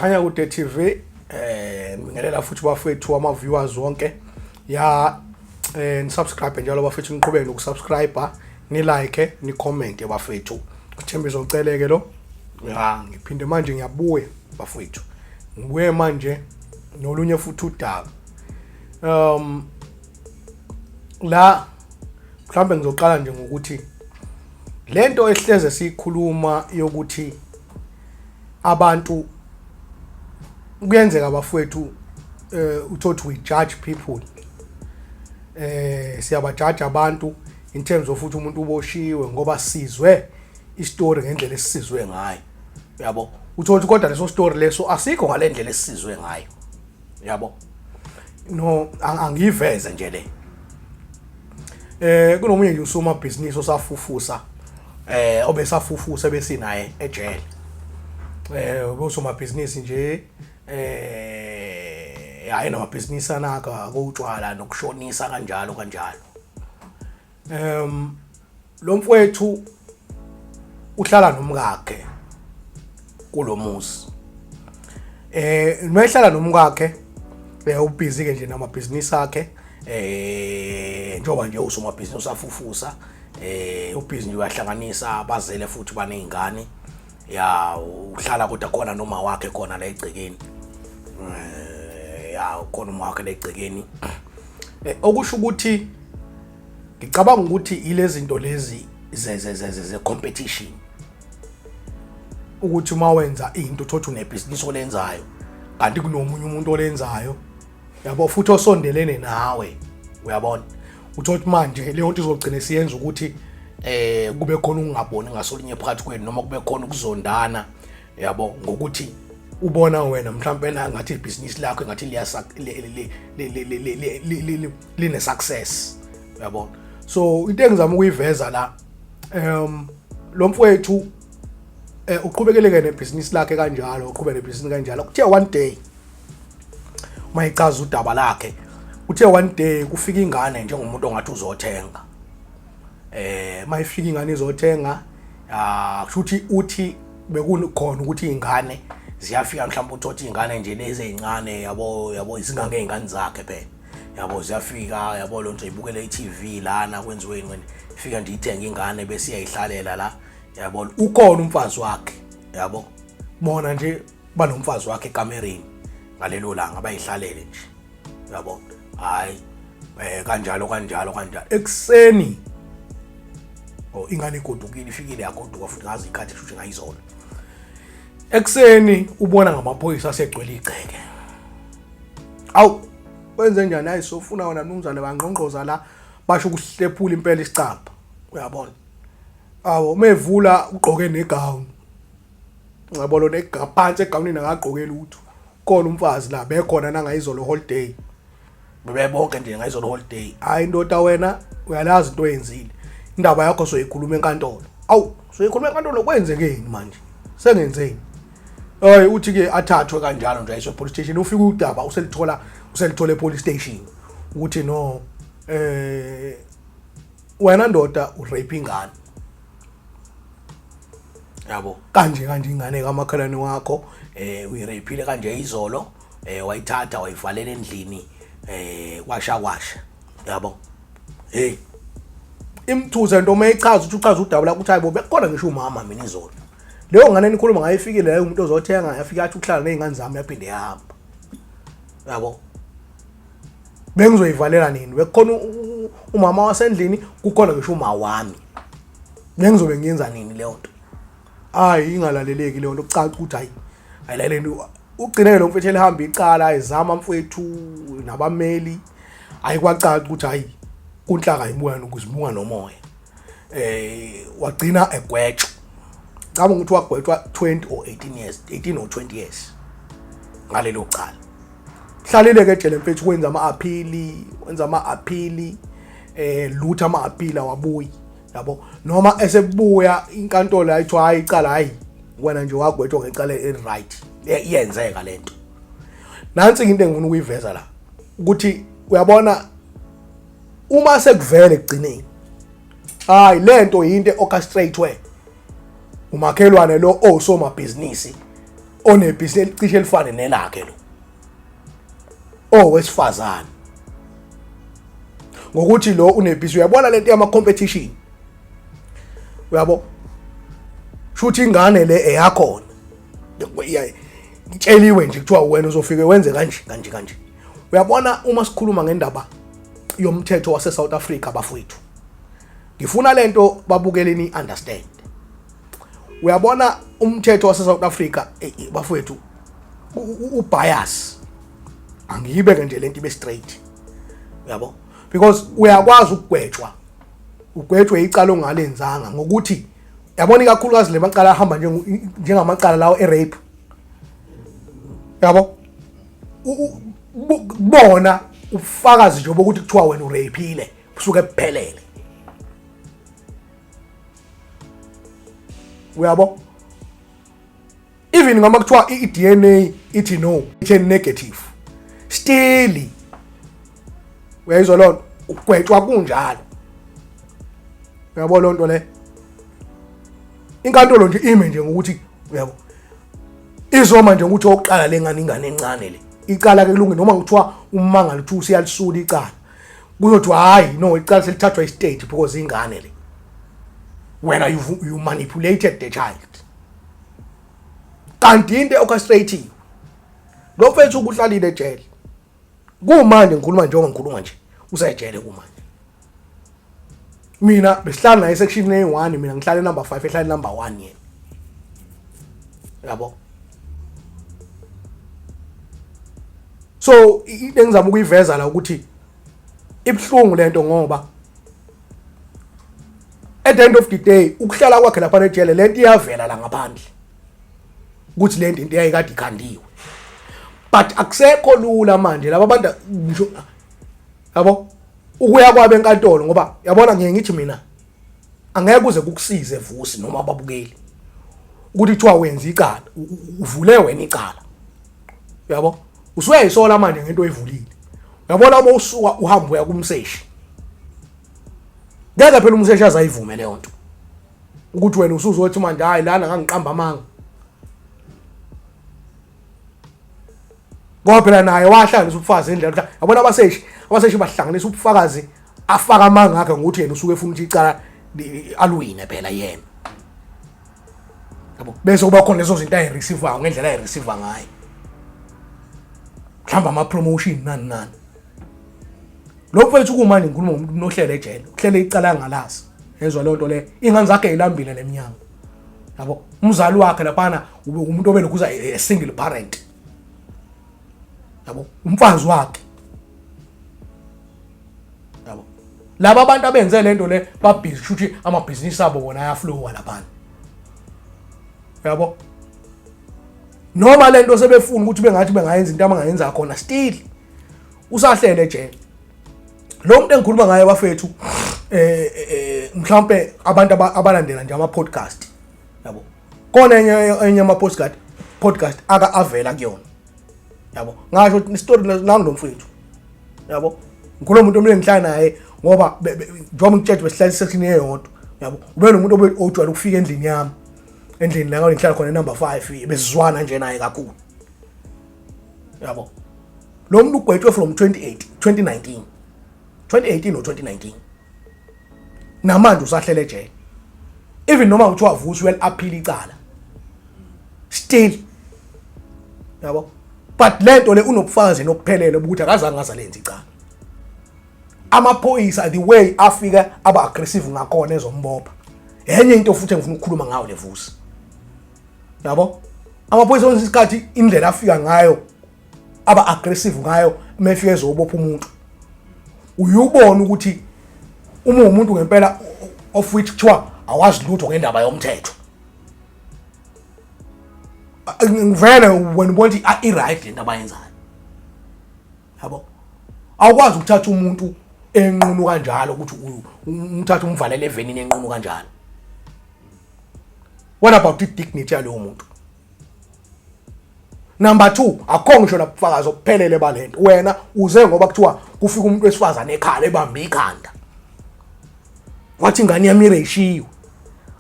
Khanya Kude TV, ngibingelela futhi bafethu, ama viewers wonke. Ya, ni subscribe njalo bafethu, niqhubeke nokusubscribe, ni like, ni comment bafethu. Uthembiso uceleke lo. Ya, ngiphinde manje ngiyabuya bafethu. Ngibuye manje nolunye futhi udaba. La mhlawumbe ngizoqala nje ngokuthi lento ehleze siyikhuluma yokuthi abantu kuyenzeka bafowethu, uthothi we judge people, siyabajaja abantu in terms of ukuthi umuntu uboshiwe ngoba sizwe istory ngendlela esizwe ngayo, yabo. Uthothi kodwa leso story leso asikho ngalendlela esizwe ngayo, yabo. No, angiyiveze nje le. Kunomunye nje usomabhizinisi osafufusa, obesafufusa besinaye ejele, ubusomabhizinisi nje, hayi, namabhizinisi anaka akutshwala nokushonisa kanjalo kanjalo. Lo mfowethu uhlala nomkakhe kulomuzi. Noyihlala nomkakhe, ubhizi ke nje namabhizinisi akhe, njengoba nje usomabhizinisi usafufusa, ubhizi nje uyahlanganisa, bazele futhi banezingane. Ya, uhlala kodwa khona noma wakhe khona la egcekeni. Ya, khona uma wakhe la egcekeni. Okusho ukuthi ngicabanga ukuthi ilezi zinto lezi ze ze ze ze competition, ukuthi uma wenza into uthothi unebhizinisi olenzayo kanti kunomunye umuntu olenzayo, yabo, futhi osondelene nawe, uyabona, uthothi manje leyo nto izogcina siyenza ukuthi kube khona ukungaboni ngasolinye phakathi kwenu noma kube khona ukuzondana, yabo, ngokuthi ubona wena mhlawumbe ngathi ibhizinisi lakho ngathi line success, uyabona. So into engizama ukuyiveza la, lo mfowethu uqhubekeleke nebhizinisi lakhe kanjalo, uqhubeke nebhizinisi kanjalo. Kuthe one day, uma ichaza udaba lakhe, kuthe one day kufika ingane njengomuntu ongathi uzothenga. Mayifika ingane izothenga, ah, kusho ukuthi uthi bekukhona ukuthi izingane ziyafika, mhlawumbe uthothi izingane nje lezi ezincane, yabo, izingange izingane zakhe phela, yabo, ziyafika, yabo, lo nto ibukele i-TV lana kwenziweni wena, ifika nje ithenga ingane bese iyayihlalela la, yabo. Ukhona umfazi wakhe, yabo, bona nje banomfazi wakhe ekamereni ngalelo langa, bayihlalele nje, yabo. Hayi, kanjalo kanjalo kanjalo, ekuseni, oh, ingane igodukile, ifikile yagoduka futhi ngazi ikhathi kusho ngayizolo ekuseni ubona ngamaphoyisa asegcwele igceke. Awu, wenze njani? Hayi, sofuna wona mnumzane, bangqongqoza la, basho ukuhlephula impela isicabha, uyabona. Awu, mevula ugqoke negown, ngiyabona negaphansi egawunini akagqoke lutho. Khona umfazi la, bekhona nangayizolo holiday, bebonke nje ngayizolo holiday. Hayi ndoda, wena uyalazi into oyenzile, indaba yakho soyikhuluma enkantolo. Awu, soyikhuluma enkantolo, kwenzekeni manje? Sengenzeni? Hayi, uthi ke athathwe kanjalo nje ayiswe police station. Ufika udaba uselithola, uselithola e police station ukuthi no, wena ndoda urape ingane, yabo, kanje kanje, ingane kamakhelwane wakho, uyirapeile kanje izolo, wayithatha wayivalela endlini, kwasha kwasha, yabo. Hey, imthuze into mayichaza ukuthi uchaza udaba lakho, ukuthi hayibo, bekukhona ngisho umama mina izolo, leyo ngane enikhuluma ngayo ifikile leyo, umuntu ozothenga, yafika yathi ukuhlala nezingane zami, yaphinde yahamba, yabo. Bengizoyivalela nini? Bekukhona umama wasendlini, kukhona ngisho uma wami, bengizobe ngiyenza nini leyo nto? Hayi, ingalaleleki leyo nto, kucaca ukuthi hayi, ayilaleli. Ugcineke lo mfethu elihamba icala, ezama mfethu nabameli, hayi, kwacaca ukuthi hayi, kunhlaka ibuya nokuzimuka nomoya. Wagcina egwetshwa, cabanga ukuthi wagwetshwa 20 or 18 years, 18 or 20 years ngalelo cala. Hlalile ke ejele mfethu, wenza ama-appeal, wenza ama-appeal, lutho, ama-appeal awabuyi, yabo. Noma esebuya inkantolo ayithiwa hayi, icala, hayi, wena nje wagwetshwa ngecala eli-right. Iyenzeka lento. Nansi into engifuna ukuyiveza la, ukuthi uyabona uma sekuvele ekugcineni, hayi, lento yinto orchestrated umakhelwane lo osomabhizinisi. Onebhizinisi elicishe elifane nelakhe lo owesifazane, ngokuthi lo unebhizinisi, uyabona lento yama competition, uyabo, shuthi ingane le eyakhona itsheliwe nje, kuthiwa wena uzofike wenze kanje kanje kanje. Uyabona, uma sikhuluma ngendaba yomthetho wase South Africa, bafowethu, ngifuna lento babukeleni, understand. Uyabona, umthetho wase South Africa, bafowethu, ubias. Angiyibeke nje lento ibe straight, uyabo, because uyakwazi ukugwetshwa, ugwetshwe icala ongalenzanga, ngokuthi yabona, ikakhulukazi le macala ahamba njengamacala lawo e-rape, yabo, kubona ubufakazi nje bokuthi kuthiwa wena urapeile, busuke buphelele, uyabo. Even ngama kuthiwa i-DNA ithi no, ithi negative, still, uyayizwa loo nto, ugwetshwa kunjalo, uyabo. Loo nto le, inkantolo nje ime nje ngokuthi, uyabo, izoma nje ukuthi okokuqala le ngane, ingane encane le, icala ke kulungile. Noma kuthiwa ummangali uthi usiyalisula icala, kuzothiwa hayi, no, icala selithathwa i-state because ingane le, wena you manipulated the child, kanti into orchestrated. Lo mfethu ukuhlalile ejele kumanje ngikhuluma, njengoba ngikhuluma nje usejele kumanje. Mina besihlala naye section A1, mina ngihlala number 5, ehlala number 1 yena, yabo. So into engizama ukuyiveza la ukuthi ibhlungu lento, ngoba at the end of the day, ukuhlala kwakhe lapha ejele, lento iyavela la ngaphandle ukuthi lento into eyayikade ikhandiwe, but akusekho lula manje laba bantu ngisho, yabo, ukuya kwabe enkantolo, ngoba yabona, ngiye ngithi mina angeke kuze kukusize, Vusi noma ababukeli, ukuthi kuthiwa wenza icala, uvule wena icala, uyabo, usuyayisola manje ngento oyivulile. Uyabona, uma usuka uhamba uya kumseshi, ngeke phela umseshi azayivume leyo nto ukuthi wena usuzothi manje, hayi, lana ngangiqamba amanga, ngoba phela naye wahlanganisa ubufakazi endlela. Yabona, abaseshi bahlanganisa ubufakazi, afaka amanga akhe ngokuthi yena usuke efuna ukuthi icala aluwine phela yena, yabo, bese kuba khona lezo zinto ayireceivayo ngendlela ayireceiva ngayo, mhlawumbe ama-promotion, nani nani. Lo mfethu kumanje ngikhuluma ngomuntu nohlele ejele, uhlele icala angalazi, yezwa leyo nto leyo. Iy'ngane zakhe y'lambile leminyango, yabo. Umzali wakhe laphana ube umuntu obelokhu a single parent, yabo, umfazi wakhe, yabo. Laba abantu abenze lento le babhizi, kusho amabhizinisi abo bona ayaflowa laphana, yabo. Noma lento sebefuna ukuthi bengathi bengayenza into abangayenza khona, still usahlele ejele lo muntu engikhuluma ngaye, bafethu. Mhlawumbe abantu abalandela nje ama podcast, yabo, khona enye ama podcast aka avela kuyona, yabo. Ngasho ukuthi story nangu lo mfethu, yabo, ngikhuluma umuntu omele ngihlala naye, ngoba njengoba ngitshela besihlala section eyodwa, yabo. Ube nomuntu ojwayele ukufika endlini yami, endlini la ngihlala khona number 5, besizwana nje naye kakhulu, yabo. Lo muntu ugwetshwe from 28 2019, 2018 or 2019, namanje usahlele ejele. Even noma kuthiwa Vusi well appeal icala, still, yabo, but lento le unobufakazi nokuphelele ukuthi akazange azalenza icala. Amaphoyisa, the way afika aba aggressive ngakhona ezombopha, enye into futhi engifuna ukukhuluma ngayo le, Vusi, yabo. Amaphoyisa kwesinye isikhathi, indlela afika ngayo, aba aggressive ngayo mefika ezobopha umuntu, uyubona ukuthi uma umuntu ngempela, of which kuthiwa awazi lutho ngendaba yomthetho, ngivele wena ubona ukuthi i-right lento abayenzayo, yabo. Awukwazi ukuthatha umuntu enqunu kanjalo, ukuthi umthathe umvalele evenini enqunu kanjalo. What about i-dignity yalowo muntu? Number 2, akukho ngisho nabufakazi obuphelele balento. Wena uze ngoba kuthiwa kufika umuntu wesifazane ekhala ebambe ikhanda, wathi ingane yami ireyishiwe,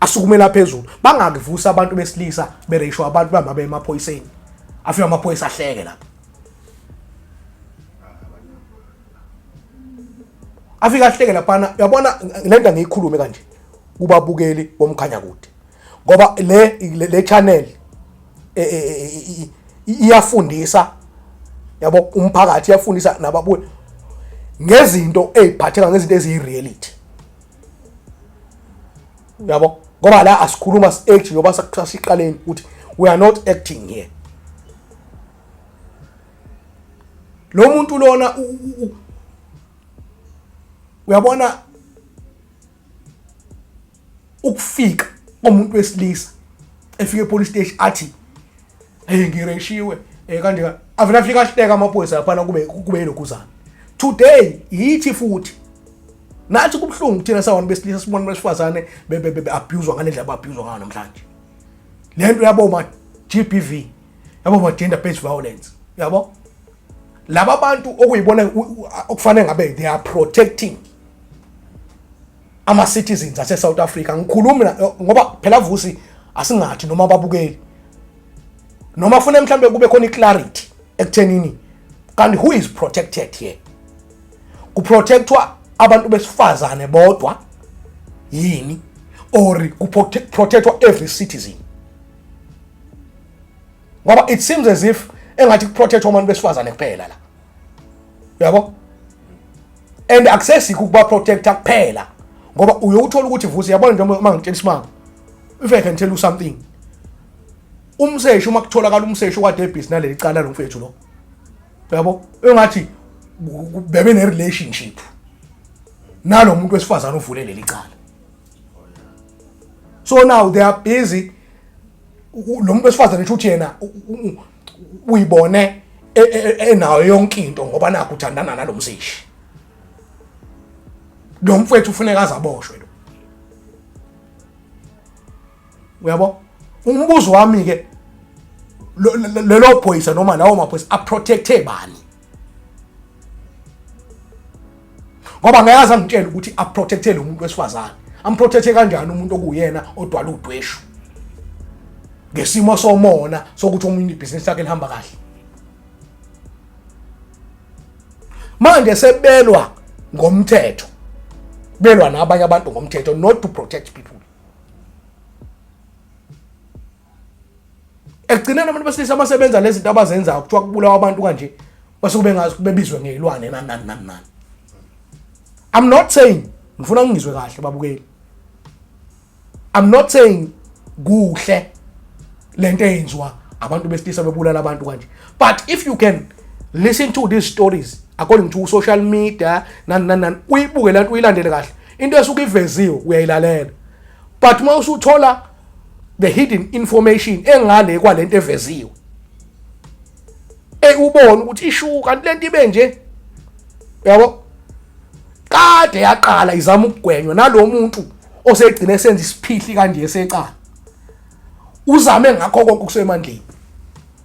asukumela phezulu. Bangakuvusa abantu besilisa bereyishwa, abantu bamabe emaphoyiseni. Afika amaphoyisa ahleke lapha. Afika ahleke laphana, uyabona lento ngiyikhulume kanje kubabukeli bomkhanya kude. Ngoba le channel iyafundisa yabo umphakathi, iyafundisa nababuye ngezinto eziphatheka, ngezinto eziyi-reality, yabo, ngoba la asikhuluma si-act njengoba sasiqaleni ukuthi we are not acting here. Lo muntu lona, uyabona, ukufika komuntu wesilisa efika epolice station athi, "Hey, ngireshiwe," kanje avela afika ahleka amaphoyisa laphana, kube yilokhuzana. Today yithi futhi nathi kubuhlungu thina sabantu besilisa sibona besifazane be abuse ngale ndlela ba-abuse ngayo namhlanje. Lento yabo ma GBV, yabo ma gender based violence, yabo laba bantu okuyibona okufanele ngabe they are protecting ama citizens ase South Africa. Ngikhuluma ngoba phela Vusi, asingathi noma ababukeli noma funa mhlambe kube khona iclarity ekuthenini kanti who is protected here. Kuprotectwa abantu besifazane bodwa yini or kuprotectwa every citizen? Ngoba it seems as if engathi kuprotectwa abantu besifazane kuphela la, uyabo, and akusesikho ukuba protector kuphela, ngoba uyothola ukuthi, Vusi, yabona nje uma ngitshela isimanga, if I can tell you something, umseshi, uma kutholakala umseshi okade ebhizi naleli cala lomfethu lo, yabo, engathi bebe ne relationship nalo muntu wesifazane ovule leli cala. So now they are busy, lo muntu wesifazane esho ukuthi yena uyibone enayo yonke into ngoba nakho uthandana nalo mseshi. Lo mfethu ufuneka azaboshwe lo, uyabo. Umbuzo wami ke, lelo phoyisa noma lawo maphoyisa aprotecte bani? Ngoba ngeke aze angitshele ukuthi aprotecte lo muntu wesifazane. Amprotecte kanjani umuntu okuyena odwala udweshu ngesimo somona sokuthi omunye ibhizinisi lakhe lihamba kahle? Manje sebelwa ngomthetho, belwa nabanye abantu ngomthetho, not to protect people. Ekugcineni abantu besilisa abasebenza lezi zinto abazenzayo, kuthiwa kubulawa abantu kanje, basuke bengazi bebizwe ngeyilwane, nani nani nani nani. I'm not saying, ngifuna ngizwe kahle babukeli, I'm not saying kuhle lento eyenziwa abantu besilisa bebulala abantu kanje, but if you can listen to these stories according to social media, nani nani nani, uyibuke lento, uyilandele kahle into esuke iveziwe, uyayilalela, but uma usuthola the hidden information engale kwalento eveziwe, ubone ukuthi ishu kanti lento ibe nje, yabo, kade yaqala izama ukugwenywa nalo muntu osegcine senza isiphihli kanje secala, uzame ngakho konke okusemandleni,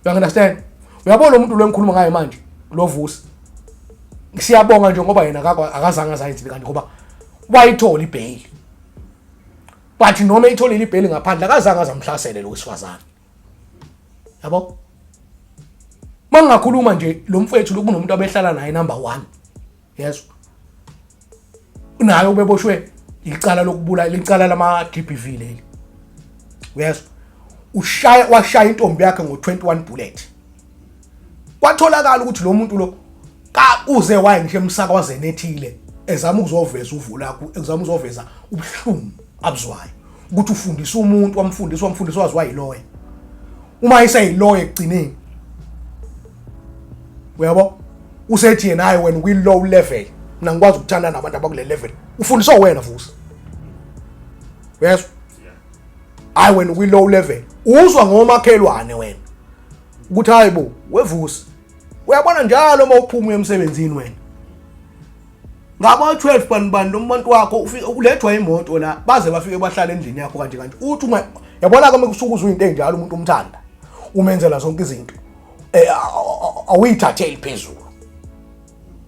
you understand? Uyabona lo muntu lo engikhuluma ngaye manje, lo Vusi, siyabonga nje ngoba yena akazange azayenzile kanti, ngoba wayithola ibail, but noma eyitholile ibail ngaphandle, akazange azamhlasele lo wesifazane, yabo. Mangingakhuluma nje, lo mfethu lo kunomuntu abehlala naye number 1, yezwa, naye ubeboshwe icala lokubulala, icala lama GBV leli, uyezwa. Ushaya, washaya intombi yakhe ngo21 bullet. Kwatholakala ukuthi lo muntu lo ka uze waye ngisho emsakazweni ethile ezama ukuzoveza uvo lakho, ezama ukuzoveza ubuhlungu abuzwayo ukuthi ufundisa umuntu, wamfundisa, wamfundisa, waziwa yiloya, uma eseyiloya ekugcineni, uyabo, usethi yena, "Hayi, wena ukwi low level, mina ngikwazi ukuthanda nabantu abakule level." Ufundiswa wena, Vusi, uyezwa? Hayi, wena ukwi low level. Uzwa ngomakhelwane wena ukuthi, "Hayi bo, weVusi, uyabona njalo uma uphuma uya emsebenzini wena ngabo 12 bani bani, lo muntu wakho ufika ulethwa imoto la, baze bafike bahlala endlini yakho kanje kanje." Uthi uma yabona ke mekusuka uzwa into enjalo, umuntu umthanda, umenzela zonke izinto, awuyithatheli phezulu,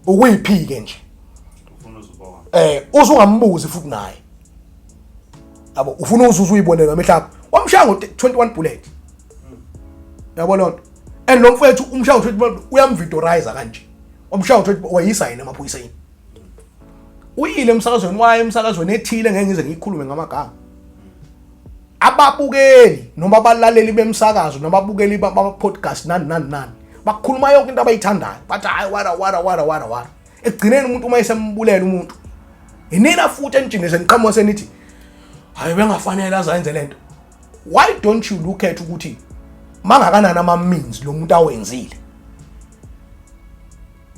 ukuyiphike nje. Ufuna uzubona. Usungambuzi futhi naye, yabo, ufuna uzuze uyibone ngamehlo akho. Wamshaya ngo 21 bullet, yabo lonto. And lo mfethu umshaya ngo-20 uyamvidorize kanje, umshaya ngo-20 wayisa yena emaphoyiseni. Uyile emsakazweni, waye emsakazweni ethile, ngeke ngize ngiyikhulume ngamagama. Ababukeli noma abalaleli bemsakazo noma ababukeli bama-podcast nani nani nani bakhuluma yonke into abayithandayo, bathi hayi, wara wara wara wara wara. Ekugcineni umuntu uma esembulela umuntu, inina futhi enijinise seniqhamuka senithi hayi, bengafanele azayenze lento. Why don't you look at ukuthi mangakanani ama-means lo muntu awenzile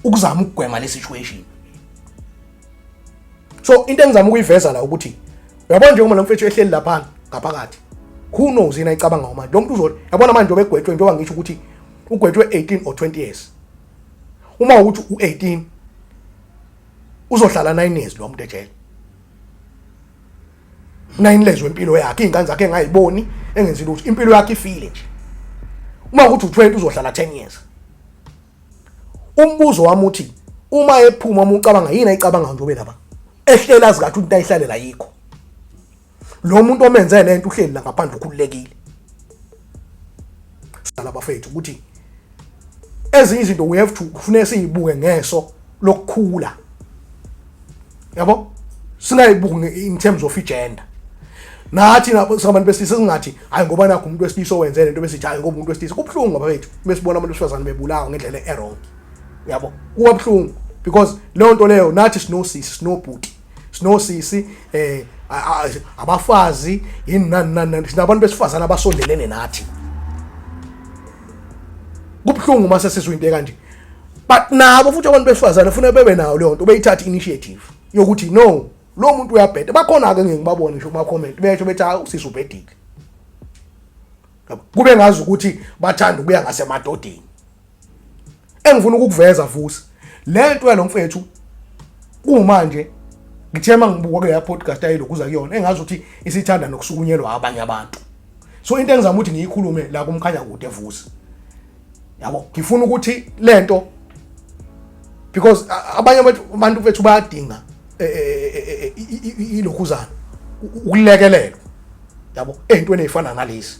ukuzama ukugwema le situation? So into engizama ukuyiveza la ukuthi uyabona, njengoba lo mfethu ehleli laphana ngaphakathi, who knows yena ayicabanga manje lo muntu uzothi, yabona manje obegwetshwe, njengoba ngisho ukuthi ugwetshwe 18 or 20 years, uma ukuthi u18 uzohlala 9 years lo muntu ejele, 9 years wempilo yakhe, izingane zakhe engayiboni, engenzile ukuthi impilo yakhe ifile nje. Uma ukuthi u20 uzohlala 10 years. Umbuzo wami uthi uma ephuma, uma ucabanga, yini ayicabanga njengoba lapha ehlela azi kathi into ayihlalela yikho? Lo muntu omenze lento uhleli la ngaphandle ukhululekile. Sala bafethu ukuthi ezinye izinto we have to, kufuneka siyibuke ngeso lokukhula, yabo, singayibuki in terms of igender. Nathi singabantu besilisa singathi hayi, ngoba nakho umuntu wesilisa owenze lento, besithi hayi, ngoba umuntu wesilisa. Kubuhlungu bafethu besibona abantu besifazane bebulawa ngendlela e-wrong, yabo, kuba buhlungu because leyo nto leyo nathi sinosisi, sinobhuti, sinosisi, abafazi, yini nani nani nani, sinabantu besifazane abasondelene nathi. Kubuhlungu uma sesizwa into ekanje, but nabo futhi abantu besifazane funa bebe nayo leyo nto, beyithathe initiative yokuthi no, lo muntu uyabheda. Bakhona-ke, ngeke ngibabone ngisho kuma-comment besho bethi hayi, usisi ubhedile. Yabo, kube ngazi ukuthi bathanda ukuya ngasemadodeni. Engifuna ukukuveza Vusi, le nto yalo mfethu kumanje ngithe mangibuka kuleya podcast ayilokhuza kuyona, engazi ukuthi isithanda nokusukunyelwa abanye abantu. So into engizama ukuthi ngiyikhulume la kumkhanya kude Vusi, yabo, ngifuna ukuthi lento, because abanye abantu bethu bayadinga ilokhuzana, ukulekelelwa, yabo, ey'ntweni ey'fana nalezi,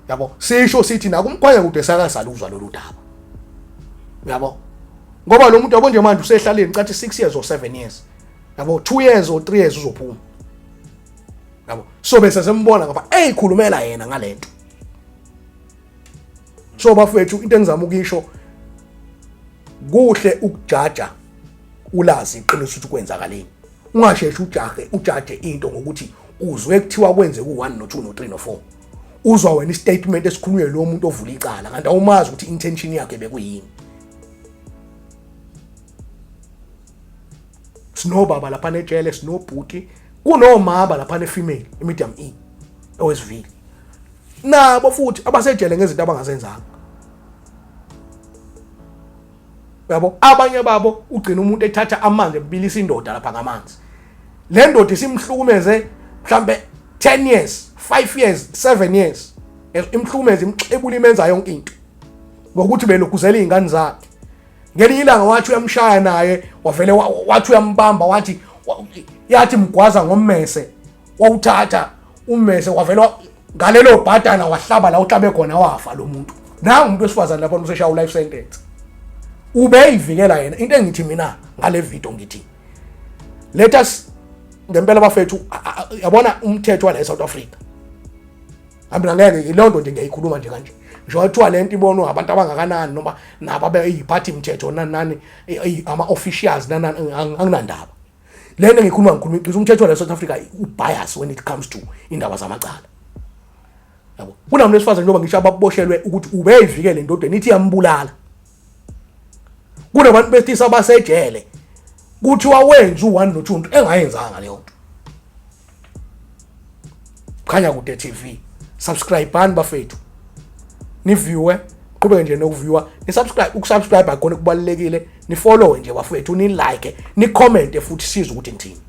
yabo. Sisho sithi nakumkhwanya kude sakasaluzwa lolu daba, yabo, ngoba lo muntu, yabo, nje manje usehlaleni cathi 6 years or 7 years, yabo, 2 years or 3 years uzophuma, yabo. So bese sembona ngapha eyikhulumela yena ngalento. So bafethu, into engizama ukisho, kuhle ukujaja ulazi iqiniso ukuthi kwenzakaleni. Ungasheshi ujahe ujaje into ngokuthi uzwe kuthiwa kwenze ku-1 no-2 no-3 no-4, uzwa wena istatement esikhulunywe lo muntu ovula icala, kanti awumazi ukuthi intention yakhe bekuyini. Sinobaba lapha nejele, sinobhuti, kunomama lapha ne-female i-medium E owesivile, nabo futhi abasejele ngezinto abangazenzanga, yabo. Abanye babo ugcina umuntu ethatha amanzi ebilisa indoda lapha ngamanzi, le ndoda isimhlukumeze mhlambe 10 years, 5 years, 7 years, imhlukumeze, imxebula, imenza yonke into ngokuthi belokhuzela izingane zakhe. Ngelinye ilanga wathi uyamshaya naye, wavele wathi uyambamba, wathi yathi mgwaza ngommese, wawuthatha ummese, wavele ngalelo bhadana wahlaba la uhlabe khona, wafa lo muntu. Nangu umuntu wesifazane lapha useshaya life sentence, ubeyivikela yena. Into engithi mina ngale video, ngithi let us ngempela bafethu, yabona umthetho wala eSouth Africa, mina ngeke leyo nto nje ngiyayikhuluma nje kanje, ngisho kuthiwa le nto ibonwa abantu abangakanani noma nabo abayiphathi imithetho nani nani, ama-officials nani nani, anginandaba. Le nto ngikhuluma, ngikhuluma iqiniso, umthetho wala eSouth Africa ubias when it comes to indaba zamacala, yabo. Kunamuntu wesifazane, njengoba ngisho, ababoshelwe ukuthi ubeyivikele endodeni ithi iyambulala. Kunabantu besilisa abasejele kuthiwa wenza u-1 no-2 engayenzanga leyo nto. Khanya Kude TV, subscribe-ani bafethu, niviewe, qhubeke nje nokuviewa, ni-subscribe. Ukusubscribe akona kubalulekile, nifollowe nje bafethu, ni-like, ni-comment futhi, sizwe ukuthi ngithini.